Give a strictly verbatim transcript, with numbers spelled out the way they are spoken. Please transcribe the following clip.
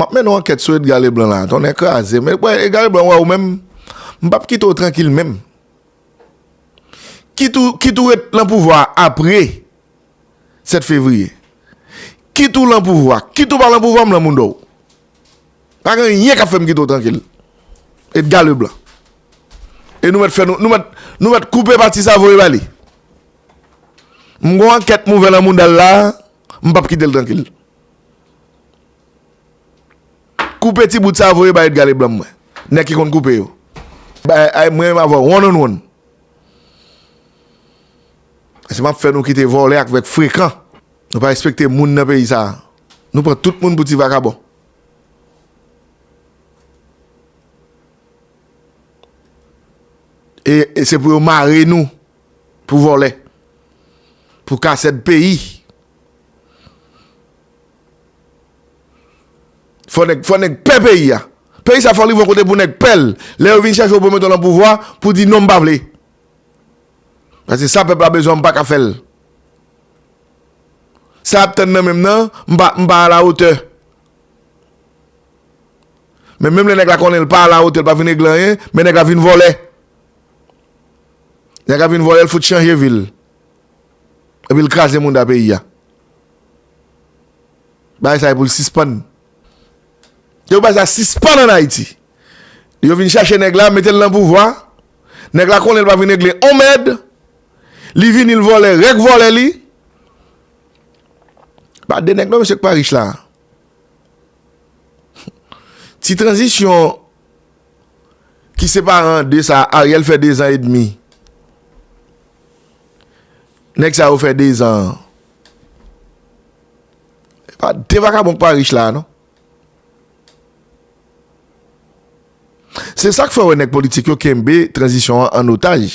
M ap mennen yon ankèt sou Edgar Leblanc la. Tonnè kraze. Men, wè, Edgar Leblanc, wè, ou menm, m p ap kite w trankil menm. Kit ou, kit ou ret nan pouvwa apre sèt fevriye. Kit ou lan pouvwa, kit ou pa lan pouvwa, m lan moudon w. Pa gen anyen k ap fè m kite w trankil. Edgar Leblanc. E nou mèt fè nou, nou mèt, nou mèt koupe pati sa voye ba li. M gon ankèt m ouvè lan mouda l la, m p ap kite l trankil. Koupe ti bout sa voye ba Edgar Leblanc mwen. Nèg ki konn koupe yo. Ba, ay, mwen menm avè w, one on one. Paske m ap fè nou kite vòlè avèk frekan. Nou pa respekte moun nan peyi sa. Nou pran tout moun pou ti vakabon. E, e se pou yo mare nou pou vòlè. Pou kasèd peyi. Fò nèg, fò nèg pè peyi a. Peyi sa fò li rive yon kote pou nèg pè l. Lè yo vin chache w pou mete w lan pouvwa, pou di non m pa vle. Paske sa pèp la bezwen, m pa ka fè l. Sa y ap tann nan men m nan, m pa, m pa alawotè. Men menm lè nèg la konnen l pa alawotè, l pa vin regle anyen, men nèg la vin vòlè. Nèg la vin vòlè, l fout chanje vi l. Epi l kraze mouda peyi a. Bagay sa e pou l sispann. Yo bay sa sispann ann Ayiti. Yo vin chache nèg la, mete l nan pouvwa. Nèg la konnen l pa vin regle on mèd. Li vini, l vòlè, rèk vòlè li. Pa de nèg non, mesye, k pa rich la. Ti tranzisyon ki separe an de sa, Ariel fè dezan edmi. Nèg sa yo fè dezan. Pa de vakabon k pa rich la, non. Se sa k fè w wè nèg politik yo kenbe tranzisyon an an otaj.